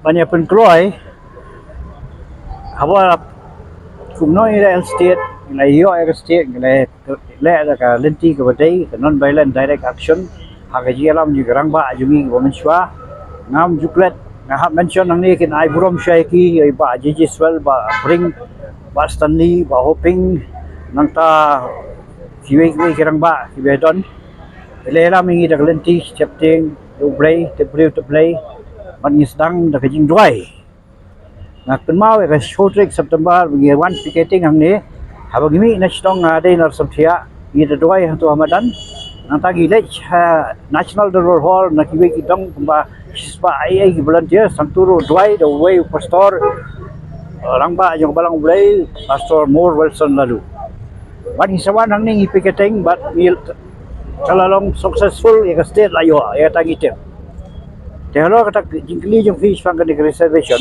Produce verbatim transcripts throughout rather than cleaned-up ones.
Ban ïa pynkloi haba kumno ïa ka state, ngi la ïoh ïa ka state, ngi la leh da ka lynti kaba dei ka non violent direct action ha ka jingïalam jong ka rangbah jong ngi kaba mynshuwa. Ngam ju klet, nga hap mention hangne, kin ai burom shuwa ïa ki, ïa i Bah J J Swell, Bah Pring, Bah Stanley, Bah Hoping, nangta kiwei kiwei ki rangbah kiba don. Ki la ïalam ïa ngi da ka lynti sheptieng, da U Blei, tip briew tip Blei, bad ngi sdang da ka jingduwai. Nga kynmaw ïa ka shiphew tarik September ba ngi wan picketing hangne. Haba ngi mih na shnong, nga dei na Samthiah, ngi da duwai hangto ha madan. Nangta ngi leit ha National Dorbar Hall na kiwei ki dong kumba shispah eiei ki volunteer, hangto ruh duwai da uwei u pastor, eh, rangbah jong ka Balang U Blei, Pastor Moore Wilson Laloo. Bad ngi sa wan hangne ngi picketing bad ngi, ka la long successful, ïa ka state la ïoh, ïa kata ngi tip. Te halor kata ka jingkylli jong phi shaphang kane ka reservation,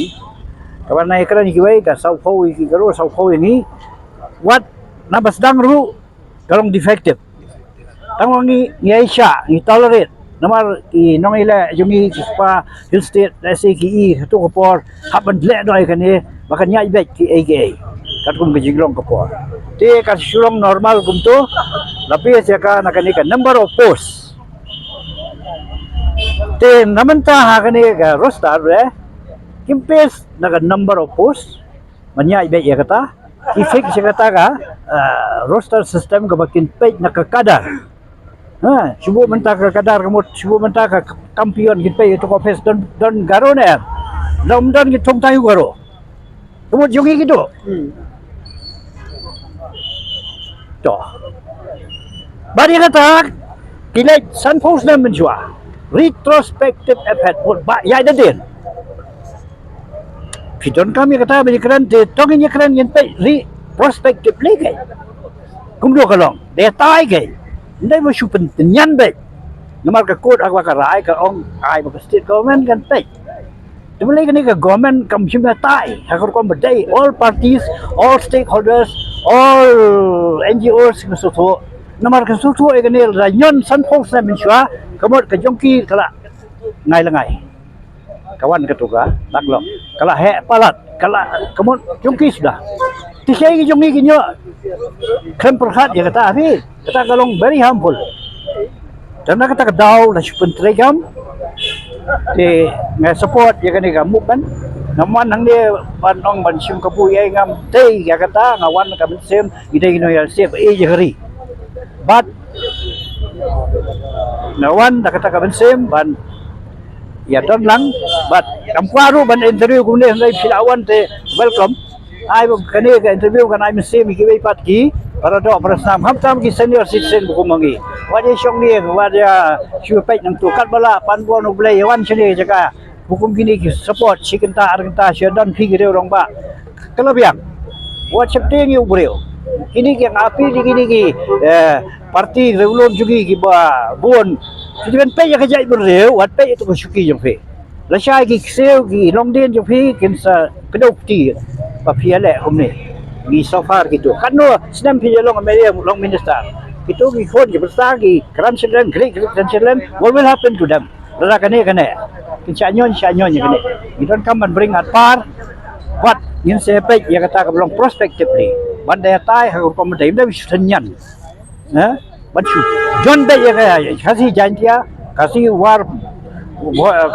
kaba nang ïakren ïa kiwei, ka sawphew ïa ki Garo, sawphew ïa ngi. Wat naba sdang ruh ka long defective. Tang ba ngi, ngi ïa shah, ngi tolerate. Namar ki nongïaleh jong ngi ki kpa Hill State, lehse ki i hato ka por hap ban leh doi kane ba kan ïaid beit kiei kiei katkum ka jinglong ka por. Te ka shu long normal kumto, la base ïa ka na kane ka number of posts. Te na mynta ha kane ka roster re, kim base na ka number of posts ban ïaid beit ïa kata, ki fix ïa kata ka, ah, roster system kaba kin peit na ka cadre. Ha, shu buh mynta ka cadre, ka mut shu buh mynta ka kampion, kin peit ïa tu ka office don, don Garo ne em? Don, don ki thung tang ïa u Garo. Ka mut jong ngi kito. Hmm. To. Bad ïa kata, ki leit sanphew snem mynshuwa. Retrospective effect, mut ba ïaid hadien. Phi donkam ïa kata ba ïakren, te to ngin ïakren, ngin peit retrospectively keiñ. Kumno ka long, dei tai keiñ. Ym dei ba shu pyntynñian beit. Namar ka court ha kaba ka rai ka ong ai ba ka state government kan peit. Te balei kane ka government kam shim ïa tai ha ka rukom ba dei, all parties, all stakeholders, all N G Os ki sngewthuh. Namar ki sngewthuh ïa kane lada ñion sanphew snem mynshuwa, ka mut ka jong ki ka la ngai la ngai. Ka wan katu ka, tak long. Ka la heh palat, ka la, ka mut jong ki suda. Te shaei ki jong ngi kin ïoh khlem pyrkhat ïa kata, phi. Kata ka long very harmful. Te na kata ka daw la shu pyntreikam. Te nga support ïa kane ka movement. Ngam wan hangne ban ong ban shim kabu ïa, ngam tei ïa kata, nga wan ka mynsiem, ngi dei ki nongïalam shisha ba ïeit ïa ka ri. Bad nga wan da kata ka mynsiem ban ïa don lang, bad ngam kwah ruh ban interview kumne, hynrei phi la wan te welcome. Ai ba kane ka interview kan ai mynsiem ïa kiwei pat ki para doh para snam, khamtam ki senior citizen ba kum ma ngi. Wat ïa shong ne, wat ïa shu peit nangtu, katba lah pan bor U Blei, ïa wan shane jaka. Ba kum kine ki support shi kynta ar kynta, shu don phi ki riew rangbah. Ka la biang. Wat sheptieng ïa u briew. Kine ki, nga appeal ïa kine ki, eh, party riewlum jong ngi kiba bun. Phi dei ban peit ïa ka jaitbynriew, wat peit ïa tu ka shuki jong phi. Lashai ki ksiew ki longdien jong phi kin sa kdew kti ba phi ïaleh kumne. Ngi so far kito. Katno snem phi ïa long M L A, long minister. Kito ki khun ki pyrsa, ki grandchildren, great great grandchildren, what will happen to them? Lada kane kane kin shah ñion, shah ñion ïa kane. Ngi donkam ban bring at par. Wat ngin sa peit ïa kata kaba long prospectively. Ban da ïatai ha ka rukom ba dei, ym dei ba shu tynñian. Eh? Ban shu jon beit ïa ka Khasi Jaintia, Khasi War,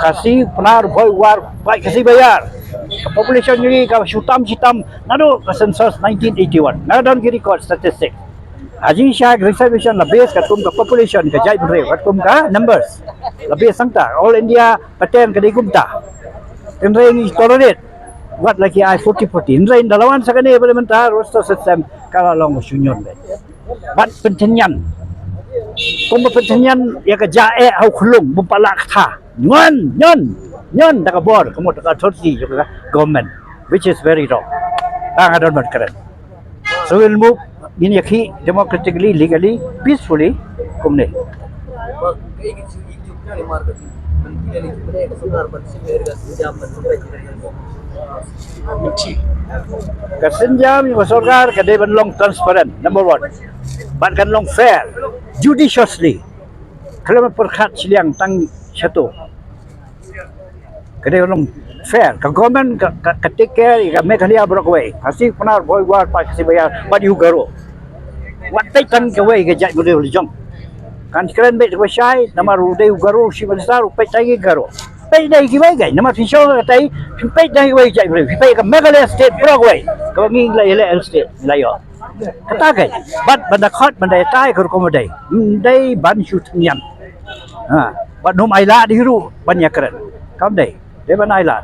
Khasi Pnar, Bhoi War, bad Khasi Baïar. Ka population jong ngi ka shu tam shi tam naduh ka census nineteen eighty-one. Nga don ki record statistic. Ha jingshisha ka reservation la base katkum ka population ka jaitbynriew, katkum ka numbers. La base hangta, all India pattern ka dei kumta. Hynrei ngi tolerate wat la ki ai forty forty. Hynrei ynda la wan sa kane ba la mynta roster system, ka la long shu ñion beit. Bad pyntynñian. Kumba pyntynñian ïa ka jaka ha u khyllung, bym pat lah kata. Ñion, ñion, ñion da ka bor, ka mut da ka authority jong ka government, which is very wrong. Tang nga don ban kren. So we'll move, ngin ïakhih democratically, legally, peacefully kumne. Ka sienjam ïa ka sorkar ka dei ban long transparent, number one. Bad kan long fair, judiciously. Khlem pyrkhat shiliang tang shato. Ka dei ban long Fair, ka government ka, ka, ka take care ïa ka Meghalaya baroh kawei. Khasi Pnar, Bhoi War, Paid Khasi Baïar bad ïa u Garo. Wat peit tang kawei ka jaitbynriew la jong. Kan kren beit kaba shai, namar u dei u Garo, u Chief Minister, u peit tang ïa u Garo. Peit dei kiwei kawei, namar phi shong katai, phi peit tang kiwei jaitbynriew, phi peit ka Meghalaya state baroh kawei. Kaba ngi la ïaleh state la ïoh. Kata kawei, bad ban da khot, ban da ïatai ka rukom ba dei. Ym dei ban shu tyngiam. Ha, bad ym ailad hi ruh ban ïakren. Kam dei, dei ban ailad.